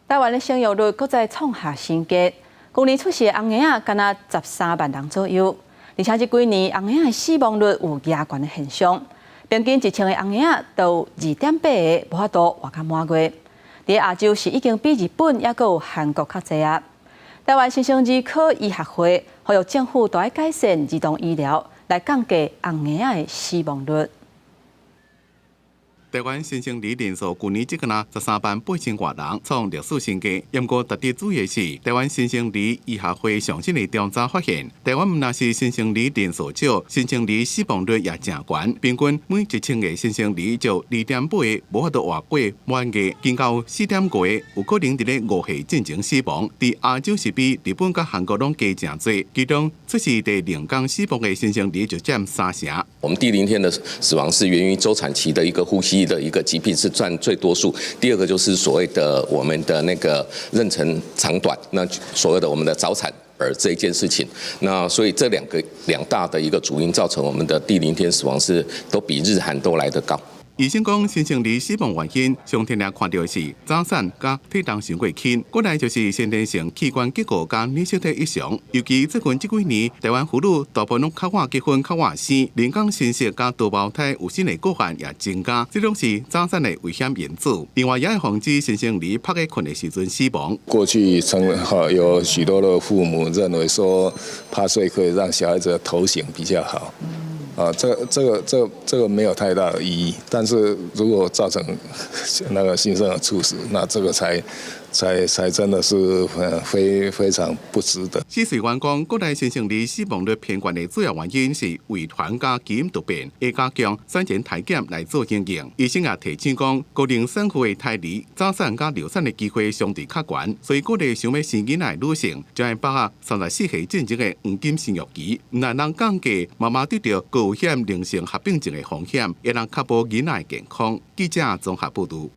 台灣的生育率閣再創下新低，舊年出世的甕嬰仔敢若13萬人左右，而且這幾年甕嬰仔的死亡率有加懸的現象，平均1000個甕嬰仔就有2.8個無法度活到滿月。佇亞洲是已經比日本猶閣有韓國較濟啊！台灣新生兒科醫學會呼籲政府都愛改善兒童醫療，來降低甕嬰仔的死亡率。台灣新生兒人數舊年只敢若13萬8千外人，創歷史新低。不過值得注意的是，台灣新生兒醫學會上新的調查發現，台灣毋但是新生兒人數少，新生兒死亡率也誠懸，平均每1000個新生兒就2.8個無法度活過滿月，更有4.5個有可能佇咧5歲進前死亡。佇亞洲是比日本佮韓國攏低誠濟，其中出世第零工死亡的新生兒就佔三成。我們第零天的死亡是源於周產期的一個呼吸的一個疾病是佔最多數，第二個就是所謂的我們的那個妊娠長短，那所謂的我們的早產兒這一件事情，那所以這兩個兩大的一個主因造成我們的第零天死亡是都比日韓都來得高。醫生講，新生兒死亡原因上天然看著的是早產佮體重傷過輕，過來就是先天性器官結構佮染色體異常。尤其最近這幾年，台灣婦女大部分攏較晚結婚、較晚生，人工生殖佮多胞胎有新的個案也增加，這攏是早產的危險因子。另外，也會防止新生兒趴咧睏的時陣死亡。過去曾哈有許多的父母認為說，趴睡可以讓小孩子的頭型比較好。啊，這個沒有太大的意義，但是如果造成那個新生兒猝死，那這個才真的是非常不值得。試水員講，國內新生兒死亡率偏懸的主要原因是遺傳佮基因突變，會加強產前篩檢來做因應。醫生也提醒講，高齡產婦的胎兒早產佮流產的機會相對較懸，所以鼓勵想欲生囡仔的女性，將愛把握34歲進前的黃金生育期，毋但能降低媽媽得著高危險妊娠合併症的風險，也能確保囡仔的健康。記者綜合報導。